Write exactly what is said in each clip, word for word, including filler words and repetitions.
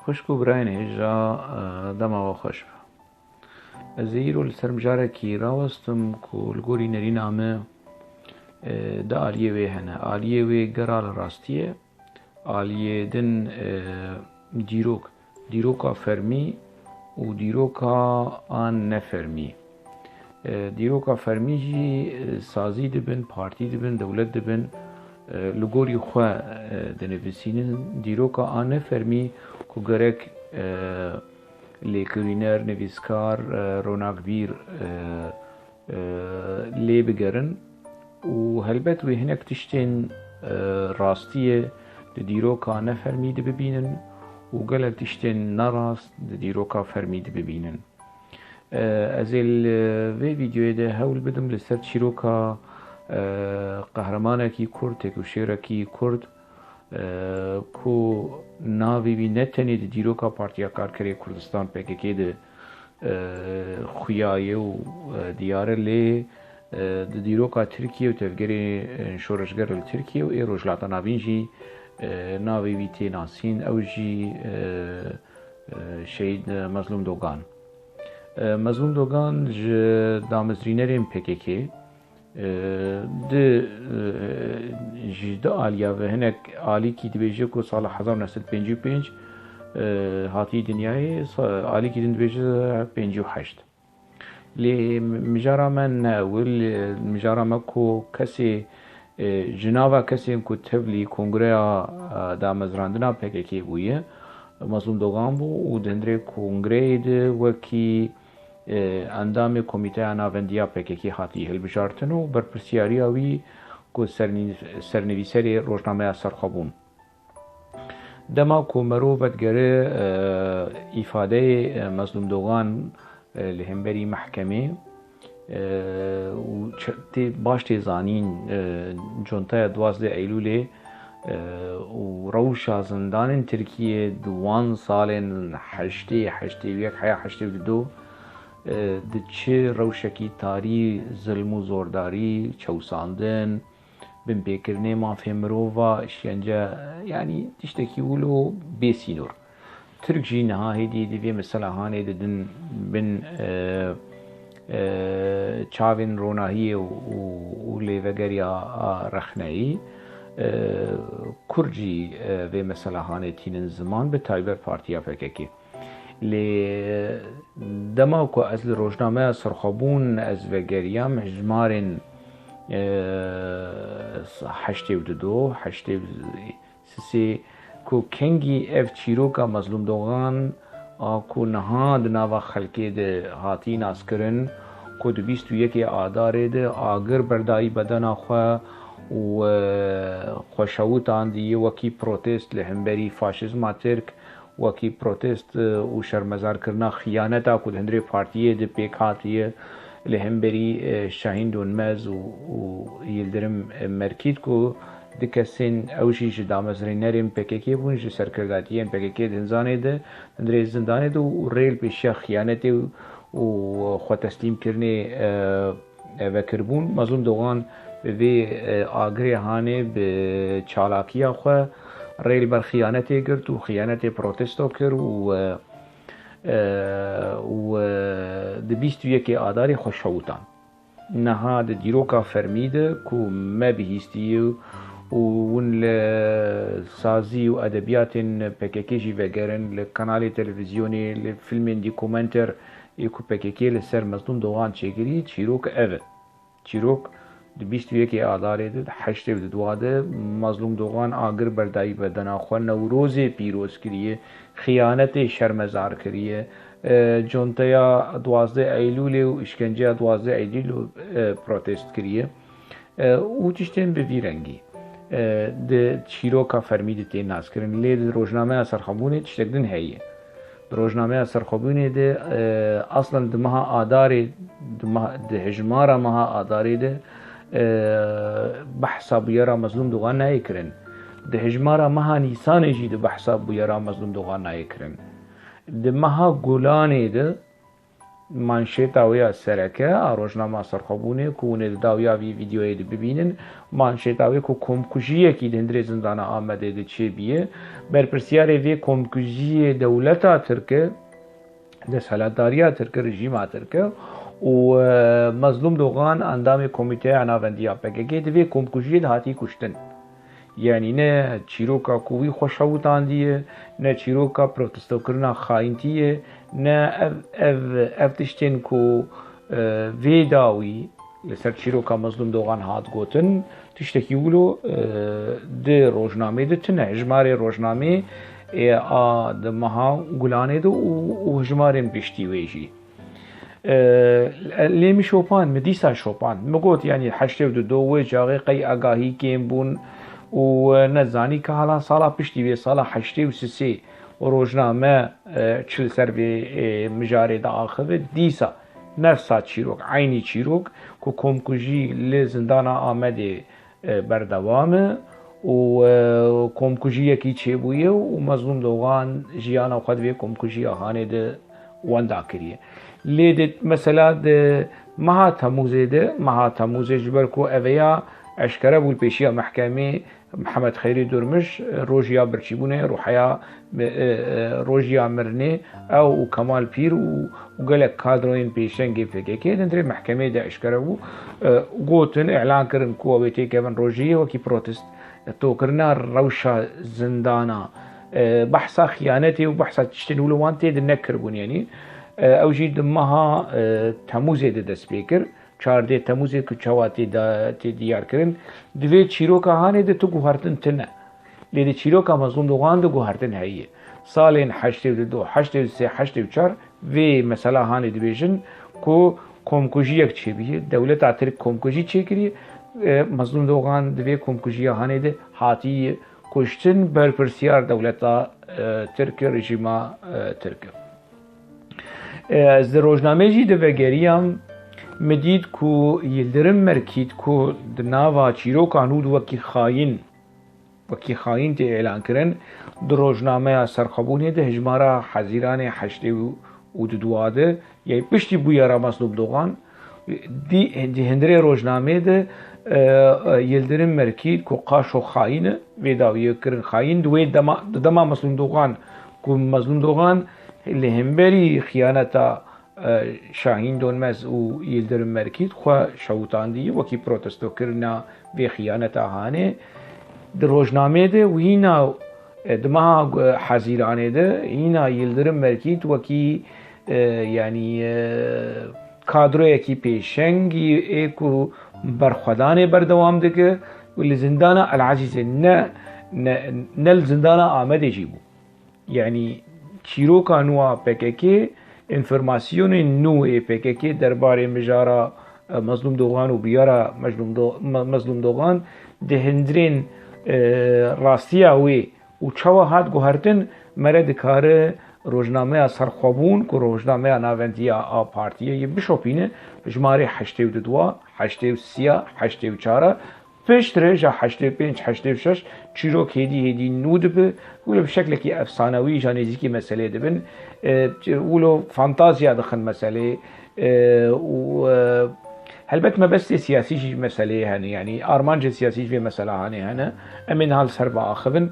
Xwişk û birayên hêja, e, dema we xweş be. Ez ê îro li ser mijarekî rawestim ku li gorî nerîna me, e, di aliyê wê hene. Aliyê wê gera li rastî ye. Aliyê din, e, dîrok, dîroka fermî û dîroka an nefermî. E, dîroka fermî jî, e, sazî dibin, partî dibin, dewlet dibin, e, li gorî xwe, e, dinivîsînin. Dîroka a nefermî ku gerek, e, lêkolîner, nivîskar, e, ronakbîr, e, e, lê bigerin û helbet wê hinek tiştên, e, rastiyê di dîroka nefermî de bibînin û gelek tiştên nerast di dîroka fermî de bibînin. E, ez ê li vê vîdeoyê de hewl bidim li ser çîroka, e, qehremanekî kurd, têkoşêrekî kurd, e, ku navê wî ne tenê di dîroka Partiya Karkerê Kurdistan, P K K, de, e, xuya ye û, e, diyar e, lê, e, di dîroka Tirkiye û tevgerê, e, şoreşger li Tirkiye û ê Rojhilata Navîn jî, e, navê wî tê nasîn, ew jî, e, e, Şehîd Mezlûm Dogan. E, Mezlûm Dogan ji damezrînerên P K K, e, di, e, ji du aliya ve hinek alîkî dibêje ku sala hezar neh sed pêncî û pênc, e, hatiye dinyayê, sa-, alîkî din dibêje pêncî û heşt. Lê mijara me ne ewil, e, mijara me ku kesê, e, ji nava kesên ku tevlî kongreya, e, damezrandina P K K bûye, Mezlûm Dogan bû û di hundirê kongreyê de wekî, e, endamê Komîteya Navendiya P K K hatiye hilbijartin û berpirsiyariya wî ku sernî-, sernivîserê rojnameya Serxwebûn. Dema ku merov vedigere, e, îfadeyê, e, Mezlûm Dogan, e, li hemberî mehkemê, e, û ç-, tê, baş tê zanîn, e, contaya duwazdeh Eylûlê, e, û rewşa zindanên Tirkiyê di wan salên heştê, heştê û yek heya heştê û du, e, di çi rewşekî tarî, zilm û zordarî, çewsandin, binpêkirinê mafê mirova, îşkence, yanî tiştekî wilo bê sînor. Tirk jî niha hêdî di vê meselehanê didin bin, e, e, çavên ronahiyê û, û, û lêvegeriya a rexneyî. E, Kurd jî, e, vê meselehanê tînin ziman, bi taybet Partiya P K K. Lê dema ku ez li rojnameya Serxwebûn ez vegeriyam, hejmarên, e, heştê û du, heştê û sê, ku kengî ev çîroka Mezlûm Dogan a ku niha di nava xelkê de hatî naskirin, ku di bîst û yekê Adarê de agir berdayî bedena xwe û, e, xwe şewitandî wekî protest li hemberî faşîzma Tirk, wekî protest, e, û şermezarkirina xiyaneta ku di hundirê partiyê de pêk hatiye li hemberî, e, Şahîn Donmez û, û Yildirim, e, Merkît ku du kesên ew jî ji damezrînerên P K K bûn, ji serkirdatiyên P K K di hinzanê de, di hundirê zindanê de û rê li pêşiya xiyanetê û, û xweteslîmkirinê, e, e, vekiribûn. Mezlûm Dogan bi vê, e, agirê hanê bi çalakiya xwe rê li ber xiyanetê girt û xiyanetê protesto kir û, e, e, û, e, di bîst û yekê Adarê xwe şewitan. Niha di dîroka fermî de ku me bihîstiye û hûn li sazî û edebiyatên P K K jî vegerin, li kanalê televîzyonê, li fîlmên dîkomenter ê ku P K K li ser Mezlûm Dogan çêkirî, çîrok ev e. Çîrok di bîst û yekê Adarê de, di heştê û du de Mezlûm Dogan agir berdayî bedena xwe, Newrozê pîroz kiriye, xiyanetê şermezar kiriye, e, conteya duwazdeh Eylûlê û îşkenceya duwazdeh Eylûlê, e, protest kiriye. E, û tiştên bi vî rengî, e, di çîroka fermî de tên naskirin. Lê di rojnameya Serxwebûnê tiştek din heye. Di rojnameya Serxwebûnê de, e, aslen di meha Adarê, di meha, di hejmara meha Adarê de, e, behsa bûyera Mezlûm Dogan nayê kirin. Di hejmara meha Nîsanê jî di behsa bûyera Mezlûm Dogan nayê kirin. Di meha Gulanê de, Manşêta wê ya sereke a rojnama Serxwebûnê ku hûn ê di dawiya vî vîdyoyê de bibînin, manşêta wê ku komkujiyekî di hundirê zindana Amedê de çêbûye. Berpirsiyarê vê komkujiyê dewleta Tirk e, desthilatdariya Tirk e, rejîma Tirk e û, e, Mezlûm Dogan endamê Komîteya Navendiya P K K di vê komkujiyê de hatî kuştin. Yanî ne çîroka ku wî xwe şewitandî ye, ne çîroka protestokirina xayîntî ye, ne ev, ev, ev tiştên ku, e, vê dawî li ser çîroka Mezlûm Dogan hat gotin, tiştekî wilo, e, di rojnamê de tune. Hejmarê rojnamê, e, a di meha Gulanê de û, û hejmarên piştî wê jî. E, lê min şopand, min dîsa şopand. Min got, yanî heştê û du wê çaxê qey agahî kêm bûn û, e, nezanî ka hala sala piştî vê, sala heştê û sisê rojname, e, çi li ser vê, e, mijarê diaxive. Dîsa nefsa çîrok, eynî çîrok ku komkujî li zindana Amedê e, berdewam e û, e, komkujiyekî çêbûye û Mezlûm Dogan jiyana xwe di vê komkujiya hanê de wenda kiriye. Lê di, mesela di meha Temûzê de, meha Temûzê ji ber ku eveya eşkere bû li pêşiya mehkemê, Mihemed Xeyrî Durmuş, e, rojiya birçîbûnê, ruheya, e, e, rojiya mirinê, ew û Kemal Pîr û, û gelek kadroyên pêşengê P K K di hundirê mehkemeyê de eşkere bû, e, gotin, îlan kirin ku ew ê têkevin rojiyê wekî protest, e, tokirina rewşa zindana, e, behsa xiyanetê û behsa tiştên wilo wan tê de nekiribûn, yanî, e, ew jî di meha, e, Temûzê de dest pê kir. Çardeh Temûzê ku çawa tê da, tê diyar kirin, di vê çîroka hanê de tu guhertin tune. Lê di çîroka Mezlûm Dogan de guhertin heye. Salên heştê û du, heştê û sê, heştê û çar vê mesela hanê dibêjin ku komkujiyek çêbûye, dewleta Tirk komkujî çêkiriye, e, Mezlûm Dogan di vê komkujiya hanê de hatiye kuştin, berpirsiyar dewleta, e, Tirk e, rejîma, e, Tirk e. E, ez di rojnameyê jî de vegeriyam, min dît ku Yildirim Merkît ku di nava çîroka nû de wekî xayîn, wekî xayîn tê îlan kirin, di rojnameya Serxwebûnê de hejmara Hezîranê heştê û du de, yê piştî bûyera Mezlûm Dogan, di, di hundirê rojnameyê de, e, e, Yildirim Merkît ku qaşo xayîn e, vê dawiyê kirin xayîn, di wê dema, di dema Mezlûm Dogan ku Mezlûm Dogan li hemberî xiyaneta, e, Şahîn Donmez û Yildirim Merkît xwe şewitandî wekî protestokirina vê xiyaneta hanê. Di rojnameyê de û hîna, e, di meha, e, Hezîranê de hîna Yildirim Merkît wekî, e, yanî, e, kadroyekî pêşengî ê ku berxwedanê berdewam dike û li zindana El Ezîzê ne, ne, ne li zindana Amedê jî bû. Yanî çîroka nû a P K K, înformasyonên nû ê P K K derbarê mijara, e, Mezlûm Dogan û bûyera Mejlûm Do-, Me-, Mezlûm Dogan di hundirên, e, rastiya wê û çawa hat guhertin, mere dikare rojnameya Serxwebûn ku rojnameya navendiya a partiyê ye bişopîne, jimarê heştê û du, heştê û sê, heştê û çar, piştre ji heştê pênc, heştê û şeş çîrok hêdî hêdî nû dibe, wilo bi şeklekî efsanewî ja nêzîkî meselê dibin, e, wilo fantaziya dixin meselê, e, û, e, helbet mebestê siyasî jî meseleyê hene, yanî armancê siyasî ji vê mesela hanê hene. Em ê niha li ser biaxivin.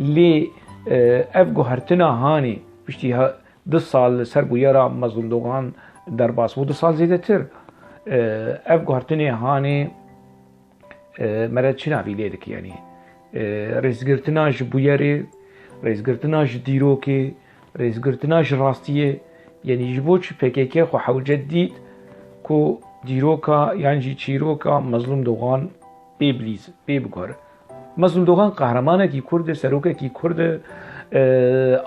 Lê, e, ev guhertina hanê piştî ha-, du sal li ser bûyera Mezlûm Dogan derbas bû, du sal zêdetir. E, ev guhertinê hanê, e, mere çi navî lê dike, yanî, e, rêzgirtina ji bûyerê, rêzgirtina ji dîrokê, rêzgirtina ji rastiyê, yanî ji bo çi P K K xwe hewce dît ku dîroka yan jî çîroka Mezlûm Dogan pê bilîze, pê biguhere. Mezlûm Dogan qehremanekî Kurd e, serokekî Kurd e, e,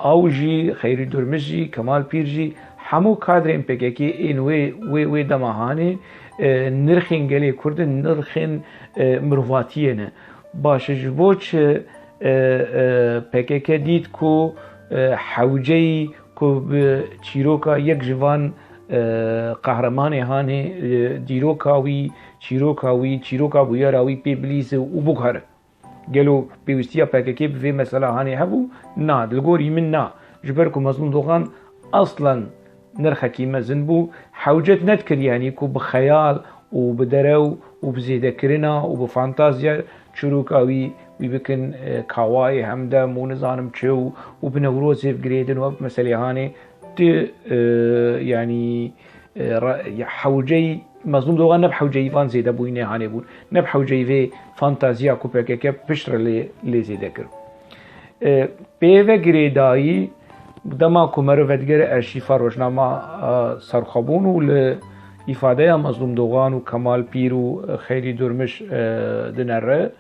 ew jî, Xeyrî Durmuş jî, Kemal Pîr jî, hemû kadrên P K K ên wê, wê, wê dema hanê, e, nirxên gelê Kurd in, nirxên, e, mirovatiyê ne. Baş e, ji bo çi, e, e, P K K dît ku, e, hewceyî ku bi çîroka yek ji van, e, qehremanê hanê, e, dîroka wî, çîroka wî, çîroka bûyera wî pê bilîze û biguhere. Gelo pêwîstiya P K K bi vê mesela hanê hebû? Na, li gorî min na. Ji ber ku Mezlûm Dogan aslen nirxekî mezin bû. Hewcet nedikir, yanî ku bi xeyal û bi derew û bi zêdekirina û bi fantaziya çîroka wî, wî bikin, e, kawayê hemdem û nizanim çi û, û bi Newrozê bi girêdin û ev meselê hanê. Ti, e, yanî, e, ra-, ya hewceyî, Mezlûm Dogan ne bi hewceyî van zêdebûyînê hanê bûn, ne bi hewceyî vê fantaziya ku P K K pişt re lê, lê zêde kir. E, pê ve girêdayî, dema ku meriv vedigere erşîfa rojnama, e, serxwebûn û li îfadeya Mezlûm Dogan û Kemal Pîr û Xeyrî Durmiş, e, dinere,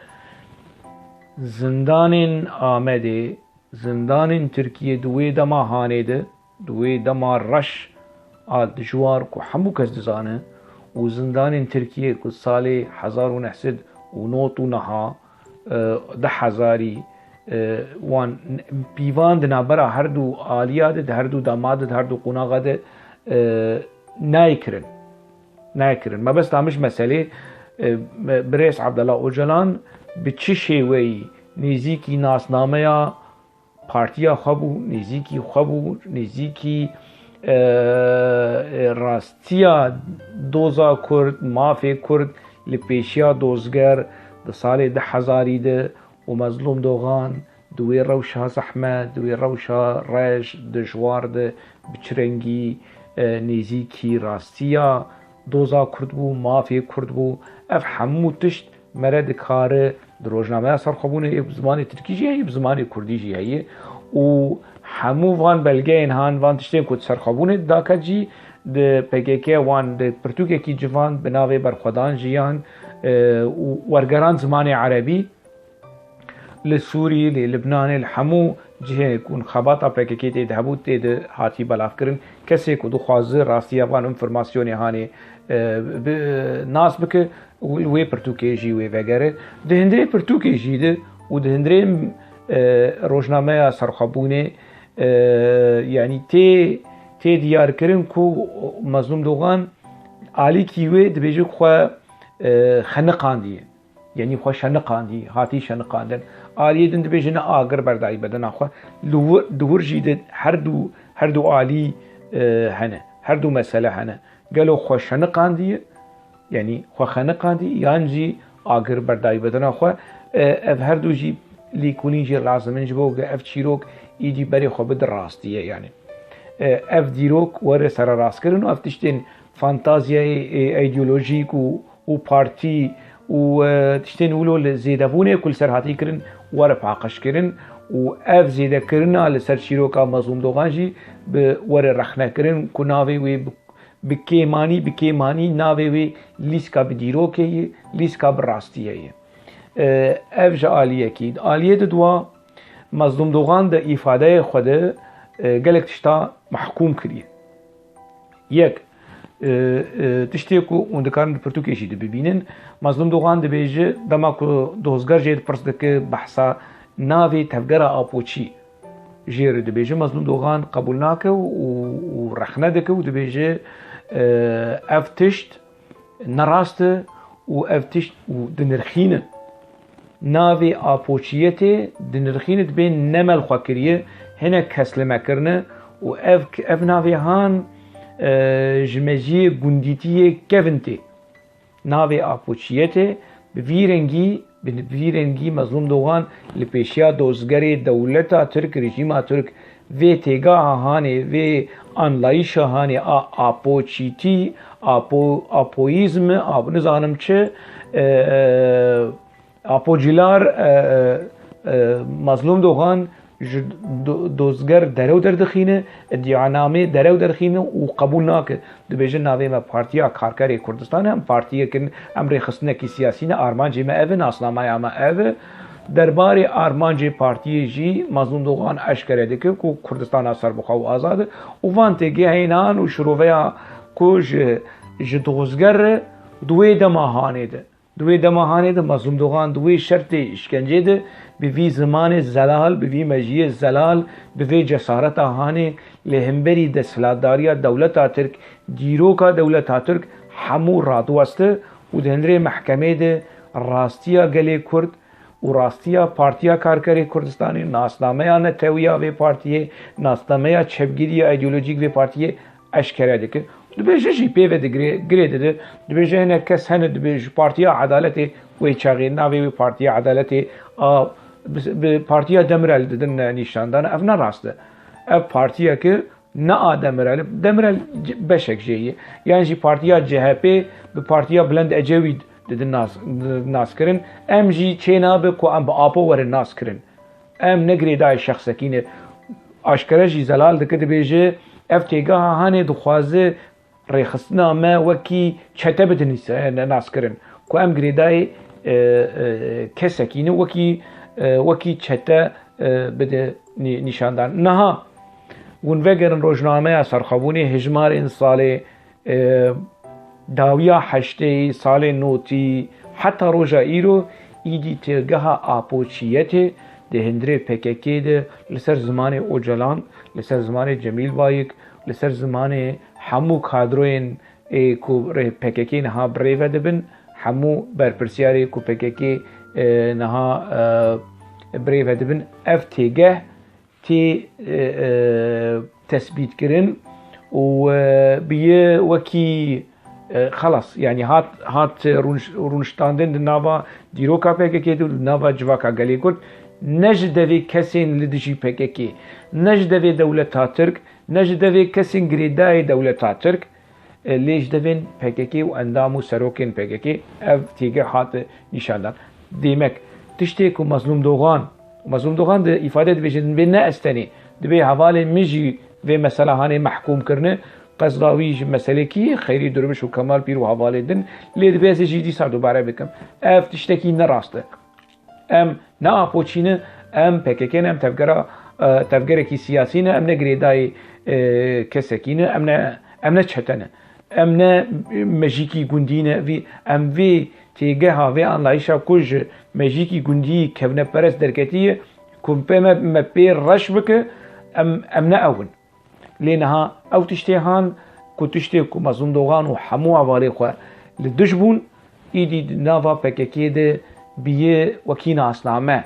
zindanên Amedê, zindanên Tirkiyê di wê dema hanê de, di wê dema reş a dijwar ku hemû kes dizane û zindanên Tirkiyê ku salê hezar û neh sed û nod û niha, e, du hezarî, e, wan pîvan di navbera her du aliya de, di her du dema de, di her du qonaxa de, e, nayê kirin. Nayê kirin. Mebesta min ji meselê, e, birêz Abdullah Ocalan bi çi şêweyî nêzîkî nasnameya partiya xwe bû, nêzîkî xwe bû, nêzîkî, e, e, rastiya doza Kurd, mafê Kurd li pêşiya dozger di salê du hezarî de û Mezlûm Dogan di wê rewşa zehmet, di wê rewşa reş, dijwar de bi çi rengî, e, nêzîkî rastiya doza Kurd bû, mafê Kurd bû. Ev hemû tişt mere dikare di rojnameya serxwebûnê ê bi zimanê tirkî jî heye, bi zimanê kurdî jî heye û hemû van belgeyên han, van tiştên ku di serxwebûnê didake cî, di P K K wan di pirtûkekî civan bi navê Berxwedan Jiyan, e, û wergeran zimanê erebî li Sûrî, li Libnanê, li hemû cihê ku xebata P K K tê de hebû, tê de hatî belavkirin. Kesê ku dixwaze rastiya van înformasyonê hanê, e, bi, nas bike, wê pirtûkê jî wê vegere. Di hundirê pirtûkê jî de û di hundirê, e, rojnameya serxwebûnê, e, yanî tê, tê diyarkirin ku Mezlûm Dogan alîkî wê dibêje xwe, e, xeniqandiye. Yanî xwe şeniqandî, hatî şeniqandin. Aliyê din dibêje ne agir berdayî bedena xwe. Li wir, di wir jî de her du, her du alî, e, hene. Her du mesele hene. Gelo xwe şeniqandiye, yanî xwe xeniqandî, yan jî agir berdayî bedena xwe. E, ev her du jî lêkolîn jî lazim in ji bo ku ev çîrok îdî berê xwe bide rastiye, yanî. E, ev dîrok were sererastkirin û ev tiştên fantaziyayê, e, îdeolojîk û, û partî û, e, tiştên wilo li zêdebûnê ku li ser hatî kirin were paqijkirin û ev zêdekirina li ser çîroka Mezlûm Dogan jî bi were rexnekirin ku navê wê bi, bi kêmanî, bi kêmanî navê wê lîska bi dîrokê ye, lîska bi rastiyê ye. E, ev ji aliyekî. Aliyê di dua Mezlûm Dogan di îfadeyê xwe de, e, gelek tişta mehkûm kiriye. Yek, e, e, tiştê ku hûn dikarin di pirtûkê jî de bibînin, Mezlûm Dogan dibêje, dema ku dozger jê dipirs dike, behsa navê tevgera Apoçî jê re dibêje, Mezlûm Dogan qebûl nake û, û rexne dike û dibêje, e, ev tişt ne rast e û ev tişt û dinirxînin. Navê Apoçiyetê dinirxîne dibê ne me li xwe kiriye, hinek kes li me kirine û ev, ev navê han, e, ji mejiyê gundîtiyê kevin tê. Navê Apoçiyetê bi vî rengî, bi vî rengî Mezlûm Dogan li pêşiya dozgerê dewleta Tirk, rejîma Tirk, vê têgaha hanê, vê anlayîşa hanê a apoçîtî, apo-, apoyîzmi, ap-, nizanim çi, e, e, apocilar, e, e, e, Mezlûm Dogan ji do-, dozger derew derdixîne, îdianamê derew derxîne û qebûl nake. Dibêje navê me Partiya Karkerê Kurdistan e, em partiyek in, em rêxistinekî siyasî ne, armancê me ev e, nasnameya me ev e. Derbarê armancê partiyê jî Mazlûm Dogan eşkere dike ku Kurdistana serbixwe û azad e û van têgihên han û şiroveya ku ji, ji dozger re di wê dema hanê de. Di wê dema hanê de Mazlûm Dogan di wê şertê îşkencê de bi vî zimanê zelal, bi vî mejiyê zelal, bi vê cesareta hanê li hemberî desthilatdariya dewleta Tirk, dîroka dewleta Tirk hemû radiweste û di hundirê mehkemê de rastiya gelê Kurd û rastiya Partiya Karkerê Kurdistanê, nasnameya netewiya vê partiyê, nasnameya çepgirî ya îdeolojîk vê partiyê, eşkere dike. Dibêje jî pê ve digirê, girê dide. Dibêje hinek kes hene, dibê ji Partiya Edaletê wê çaxê navê wê Partiya Edaletê a bi, bi Partiya Demirel didin nîşandan. Ev ne rast e. Ev partiyeke ne a Demirel, Demirel c-, beşek jê ye. Yan jî Partiya C H P bi Partiya Bülent Ecevît didin nas, nas kirin. Em jî çê nabe ku em bi Apo werin nas kirin. Em ne girêdayê şexsekî ne. Aşkere jî Zelal dike, dibêje, ev têgeha hanê dixwaze rêxistina me wekî çete bidin nas kirin. Ku em girêdayê, e, e, kesekî ne, wekî, e, wekî çete, e, bide nî-, nîşandan. Niha hûn vegerin rojnameya serxwebûnê, hejmarên salê, e, dawiya heştê, salê notî, heta roja îro, îdî têgeha Apoçiyetê di hundirê P K K de li ser zimanê Ocalan, li ser zimanê Cemîl Bayik, li ser zimanê hemû kadroyên, ê, ku rê-, P K K niha bi rê ve dibin, hemû berpirsiyarê ku P K K, e, niha, e, bi rê ve dibin, ev têgeh tê, e, e, tesbîtkirin û, e, biye wekî, e, xelas, yanî hat, hat rûniş-, rûniştandin di nava dîroka P K K de û di nava civaka gelê Kurd, ne ji devê kesên li dijî P K K, ne ji devê dewleta Tirk, ne ji devê kesên girêdayê dewleta Tirk, e, lê ji devên P K K û endam û serokên P K K ev têgeh hate nîşandan. Demek, tiştê ku Mazlûm Doxan, Mazlûm Doxan di îfade dibêje, dibê ne ez tenê, dibê hevalên min jî vê mesela hanê mehkûm kirine, qezra wî ji meselê kî ye, Xeyrî Durmiş û Kemal Pîr û hevalê din, lê dibê ez ê jî dîsa dubare bikim. Ev tiştekî ne rast e. Em ne Apoçî ne, em P K K ne, em tevgera, e, tevgerekî siyasî ne, em ne girêdayê, e, kesekî ne, em ne, em ne çete ne. Em ne mejîkî gundî ne, vî, em vê têgeha, vê anlayîşa ku ji mejîkî gundî kevneperest derketiye, ku pê me, me pê reş bike, em, em ne ew in. Lê niha ew tiştê han ku tiştê ku Mezlûm Dogan û hemû hevalê xwe li dij bûn, îdî di nava P K K de biye wekî nasname.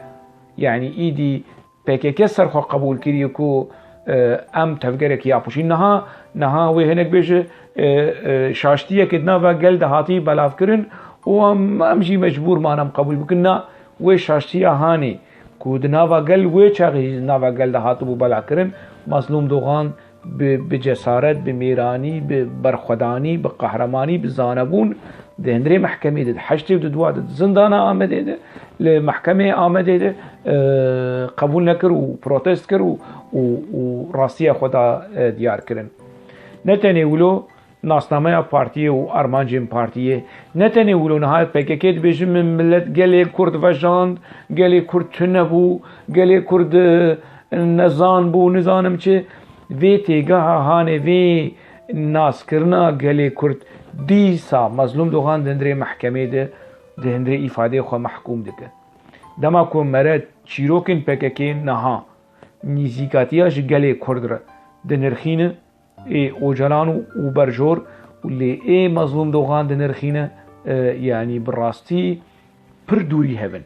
Yanî îdî P K K ser xwe qebûl kiriye ku, e, em tevgerekî Apoçî. Niha, niha wê hinek bêje, e, e, şaştiyeke di nava gel de hatî belavkirin û em, em jî mecbûr man em qebûl bikin. Na, wê şaştiya hanê ku di nava gel, wê çaxê jî di nava gel de hatibû belavkirin, Mazlûm Dogan bi, bi cesaret, bi mêranî, bi berxwedanî, bi qehremanî, bi zanebûn di hundirê mehkemê de, di heştê û di dua de, di zindana Amedê de, li mehkemê Amedê de, e, qebûl nekir û protest kir û, û, û rastiya xwe da, e, diyar kirin. Ne tenê wilo, nasnameya partiyê û armancên partiyê. Ne tenê wilo niha P K K dibêjin min millet gelê Kurd vejand, gelê Kurd tune bû, gelê Kurd, e, nezan bû, nizanim çi. Vê têgeha hanê vê naskirina gelê Kurd dîsa Mazlûm Dogan di hundirê mehkemê de, di hundirê îfadeyê xwe mehkûm dike. Dema ku mere çîrokên P K K niha nîzîkatiya ji gelê Kurd re dinirxîne, ê Ocalan û, û berjor û lê ê Mazlûm Dogan dinirxîne, e, yanî bi rastî pir dûrî hev in.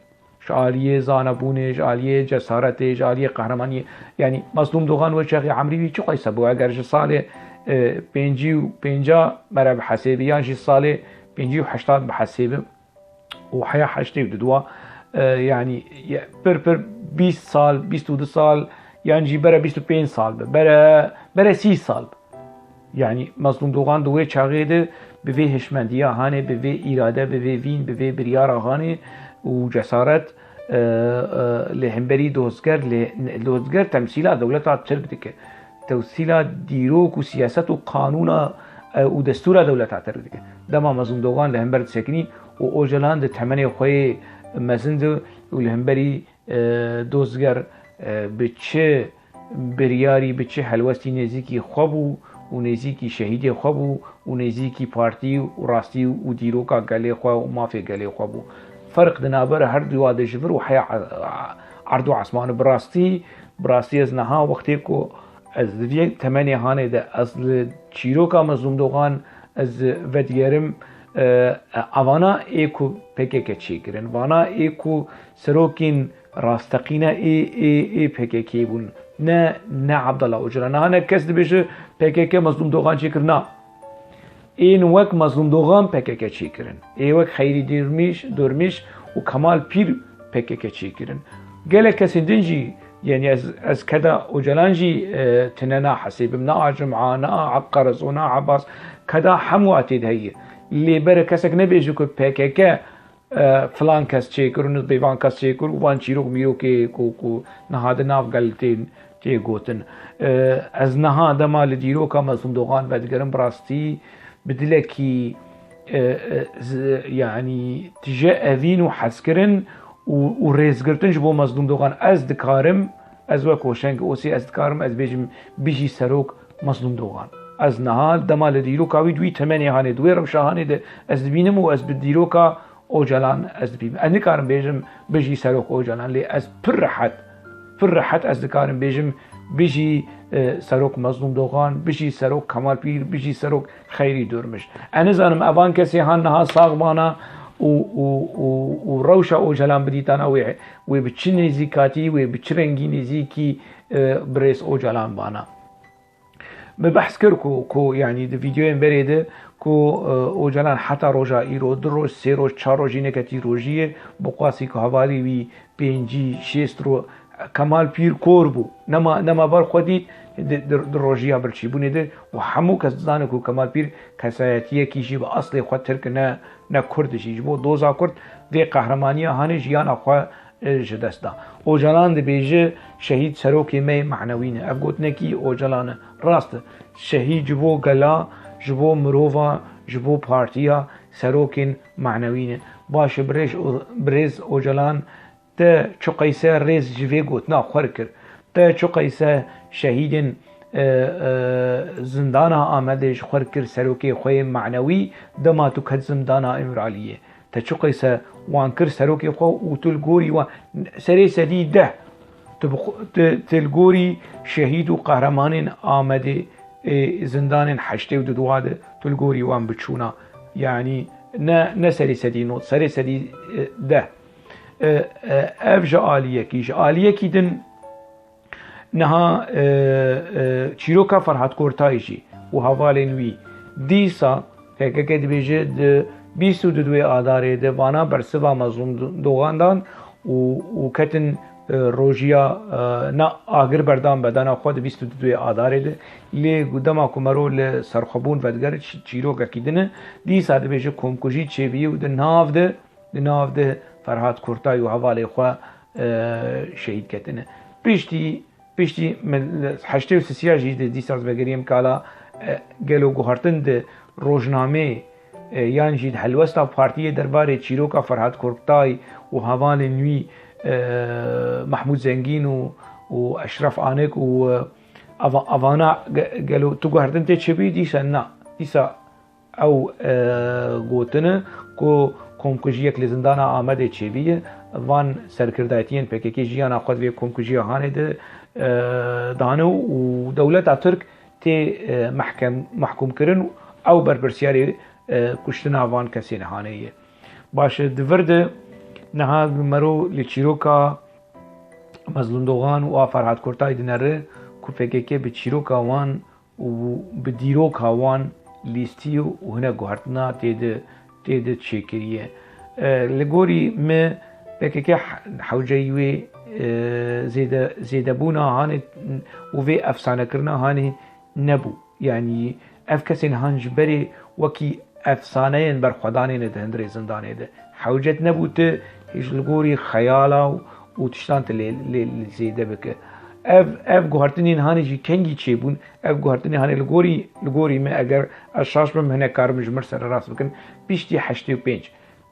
Ji aliyê zanebûnê, ji aliyê cesaretê, ji aliyê qehremaniyê. Yanî Mazlûm Dogan wê çaxê emrî wî çi qeyse bû? Eger ji salê, e, pêncî û pênca mere bihesêbî yan jî salê pêncî û heşta bihesêbî, û heya heştê û du dua, e, yanî, ye, pir pir bîst sal, bîst û du sal, yan jî bere bîst û pênc sal be, bere, bere sî sal be. Yanî Mazlûm Dogan di wê çaxê de bi vê hişmendiya hanê, bi vê îrade, bi vê vîn, bi vê biryara hanê û cesaret, e, e, li hemberî dozger, li, dozger temsîla dewleta Tirk dike. Temsîla dîrok û siyaset û qanûna, e, û destûra dewleta Tirk dike. Dema Mazlûm Dogan li hember disekinî û Ocalan di temenê xwe yê mezin de û li hemberî, e, dozger, e, bi çi biryarî, bi çi helwestî nêzîkî xwe bû û nêzîkî şehîdê xwe bû û nêzîkî partî û rastî û dîroka gelê xwe û mafê gelê xwe bû. Ferq di navbera her dua de ji vir û heya erd û esman e. Bi rastî, bi rastî ez niha wextê ku ez di vê temenê hanê de ez li çîroka Mezlûm Dogan ez vedigerim, e, e, evana ê ku P K K çêkirin, vana ê ku serokên rasteqîne ê, ê, ê P K K bûn, Ne, ne Abdullah Ocalan. Niha ne kes dibêje P K K Mezlûm Dogan çêkir, na. Ên wek Mezlûm Dogan P K K çêkirin. Ê wek Xeyrî Dêrmîş, Dormîş û Kemal Pîr P K K çêkirin. Gelek kesên din jî, yanî ez, ez keda Ocalan jî, e, tine nahesêbim. Ne a Cuma, ne a Qerezo, ne a Abbas. Keda hemû a tê de heye. Lê bere kesek nebêje ku P K K e, filan kes çêkir û nisbê van kes çêkir û van çîrok mîrokê ku, ku niha di nav gel tê, tê gotin. E, ez niha dema li dîroka Mezlûm Dogan vedigerim, bi rastî bi dilekî, e, e, z-, yanî tije evîn û hezkirin û, û rêzgirtin ji bo Mezlûm Dogan. Ez dikarim, ez wek Hoşeng Osê ez dikarim, ez bêjim, bijî serok Mezlûm Dogan. Ez niha dema li dîroka wî di wî temenê hanê, di wê rewşa hanê de ez dibînim û ez bi dîroka Ocalan ez dibînim. Ez nikarim bêjim, bijî serok Ocalan, lê ez pir rehet, pir rehet ez dikarim bêjim, bijî, e, serok Mezlûm Dogan, bijî serok Kemal Pîr, bijî serok Xeyrî Dormîş. Ez nizanim evan kesê han niha sax bana û, û, û, û rewşa Ocalan bidîtana wê, wê bi çi nêzîkatî, wê bi çi rengî nêzîkî, e, birêz Ocalan bana. Me behs kir ku, ku, yanî di vîdeoyên berê de ku, e, Ocalan heta roja îro, du roj, sê roj, çar roj jî neketî rojiyê, bi qasî ku hevalê wî pêncî, şêst ro-, Kemal Pîr kor bû. Nema, nema ber xwe dît, di, di, di rojiya birçîbûnê de û hemû kes dizane ku Kemal Pîr kesayetiyekî jî bi eslê xwe Tirk e, ne, ne Kurd e jî. Ji bo doza Kurd vê qehremaniya hanê jiyana xwe, e, ji dest da. Ocalan dibêje, şehîd serokê me yê manewî ne. Ev gotinekî Ocalan e. Rast e. Şehîd ji bo gela, ji bo mirova, ji bo partiya serokên manewî ne. Baş e, birêz, birêz Ocalan, te çiqeyse rêz ji vê gotina xwe kir. Te çiqeyse şehîdên, e, e, zindana Amedê ji xwe kir serokê xwe yê manewî, dema tu ket zindana Îmraliyê. Te çiqeyse wan kir serokê xwe û tu li gorî wan serê sedî deh, tu bi xwe, tu, tu li gorî şehîd û qehremanên Amedê, ê, zindanên heştê û dudwa de tu li gorî wan biçûna. Yanî ne, ne serê sedî nod, serê sedî, e, deh. E, e, ev ji aliyekî, ji aliyekî din niha, e, e, çîroka Ferhat Kortayî jî û hevalên wî dîsa P K K dibêje di bîst û dudwê Adarê de vana bersiva Mezlûm Do-, Dogan dan û, û ketin, e, rojiya, e, na agir berdan bedana xwe di bîst û dudwê Adarê de. Lê ku dema ku mero li serxwebûn vedigerin, çî-, çîrokekî din e, dîsa dibêje komkujî çêbûye û di nav de, di nav de Ferhat Kortayî û hevalê xwe, e, şehîd ketine. Piştî, piştî min li heştê û sisiya jî di dîsa ez vegeriyim kala, e, gelo guhertin di rojnameyê, e, yan jî di helwesta partiyê derbarê çîroka Ferhat Kortayî û hevalên wî, e, Mehmûd Zengîn û, û Eşref Anik û, e, ava-, avana ge-, gelo tu guhertin tê çêbûyî? Dîsa na. Dîsa ew, e, gotine ku komkujiyek li zindana Amedê çêbûye, van serkirdayetiyên P K K jiyana xwe di vê komkujiya hanê de, e, dane û dewleta Tirk tê, e, mehkem-, mehkûmkirin û ew berpirsyarê, e, kuştina van kesên hanê ye. Baş e, di vir de niha mero li çîroka Mezlûm Dogan û a Ferhat Kortayî dinere ku P K K bi çîroka wan û bi dîroka wan lîstiye û hinek guhertina tê de, tê de çêkiriye. E, li gorî me P K K he-, hewceyî wê, e, zêde-, zêdebûna hanê û vê efsanekirina hanê nebû. Yanî ev kesên han ji berê wekî efsaneyên berxwedanê ne di hundirê zindanê de. Hewcet nebû tu ji li gorî xeyala û, û tiştan tu lê, lê, lê zêde bike. Ev, ev guhertinên hanê jî kengî çêbûn? Ev guhertinê hanê li gorî, li gorî me, eger ez şaş bim, hinek karim ji mir sererast bikin, piştî heştê û pênc.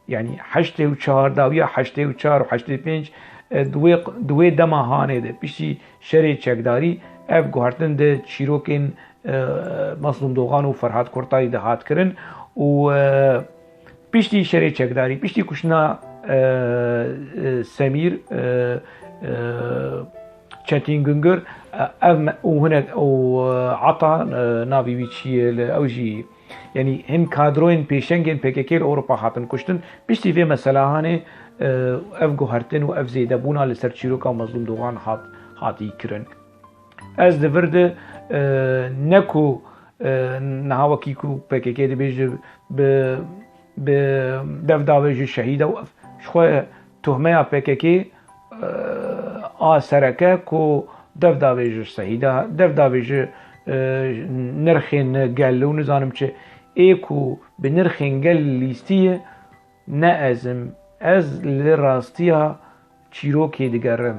Yanî heştê û çar, dawiya heştê û çar û heştê û pênc, e, di wê, di wê dema hanê de, piştî şerê çekdarî, ev guhertin di çîrokên, e, Mezlûm Dogan û Ferhat Kortayî de hat kirin û, e, piştî şerê çekdarî, piştî kuştina, e, e, Semîr, e, e, Çetîn Gungor, e, ev me-, û hinek, û, e, Ata, e, navê wî çi ye, li ew jî, yanî hin kadroyên pêşengên P K K li Ewropa hatin kuştin. Piştî vê meselahanê, e, ev guhertin û ev zêdebûna li ser çîroka Mezlûm Dogan hat, hatî kirin. Ez di vir de, e, ne ku, e, niha wekî ku P K K dibêje bi, bi dev davêje şehîd e û ev ji xwe tuhmeya P K K, e, a sereke ku dev davêje şehîda, dev davêje, e, nirxên gel û nizanim çi, ê ku bi nirxên gel lîstiye, ne ez im. Ez li rastiya çîrokê digerim.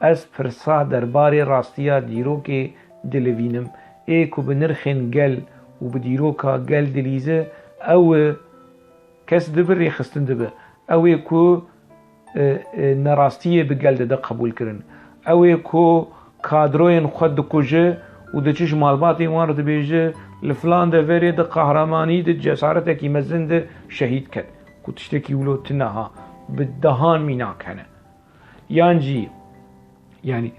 Ez pirsa derbarê rastiya dîrokê dilivînim. Ê ku bi nirxên gel û bi dîroka gel dilîze, ew e kes dibe rêxistin dibe. Ew ê ku, e, e, nerastiyê bi gel dide qebûl kirin. Ew ê ku kadroyên xwe dikuje û diçe ji malbatên wan re dibêje, li filan deverê di qehremanî, di cesaretekî mezin de şehîd ket. Ku tiştekî wilo tune ha, bi dehan mînak hene. Yan jî, yanî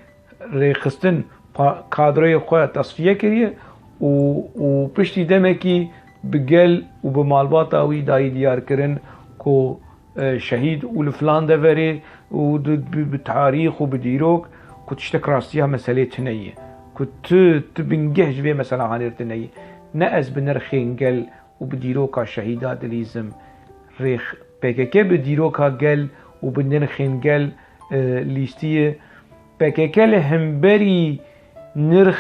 rêxistin pa-, kadroyê xwe tesfiye kiriye û, û piştî demekî bi gel û bi malbata wî dayî diyarkirin ku, e, şehîd û li filan deverê û di, bi, bi tarîx û bi dîrok ku tiştek rastiya meselê tune ye. Ku tu, tu bingeh ji vê mesela hanê re tune ye. Ne ez bi nirxên gel û bi dîroka şehîda dilîzim. Rêx-, P K K bi dîroka gel û bi nirxên gel, e, lîstiye. P K K li hemberî nirx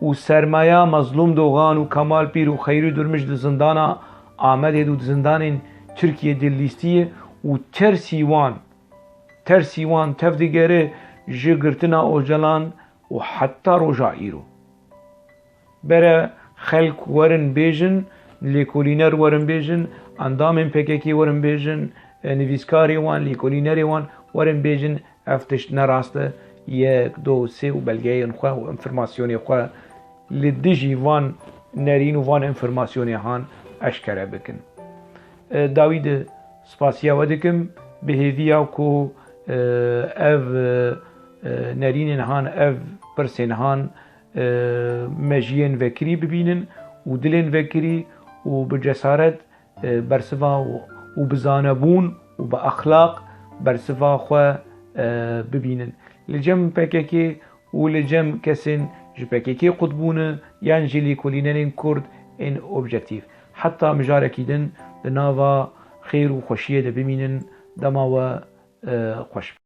û sermaya Mezlûm Dogan û Kemal Pîr û Xeyrî Durmuş di zindana Amedê de û di zindanên Tirkiyê de lîstiye û tersî wan, tersî wan tev digere ji girtina Ocalan û heta roja îro. Bere xelk werin bêjin, lêkolîner werin bêjin, endamên P K K werin bêjin, e, nivîskarê wan, lêkolînerê wan werin bêjin, ev tişt ne rast e, yek, do, sê û belgeyên xwe û înformasyonê xwe li dijî van nerîn û van înformasyonê han eşkere bikin. E, dawî de spasiya we dikim, bi hêviya ku, e, ev, e, e, nerînên han, ev pirsên han, e, mejiyên vekirî bibînin û dilên vekirî û bi cesaret, e, bersiva û, û bi zanebûn û bi exlaq bersiva xwe, e, bibînin. Li cem P K K û li cem kesên ji P K K qut bûne yan jî lêkolînerên Kurd ên objektîf. Heta mijarekî din di nava xêr û xweşiyê de bimînin, dema we, e, xweş be.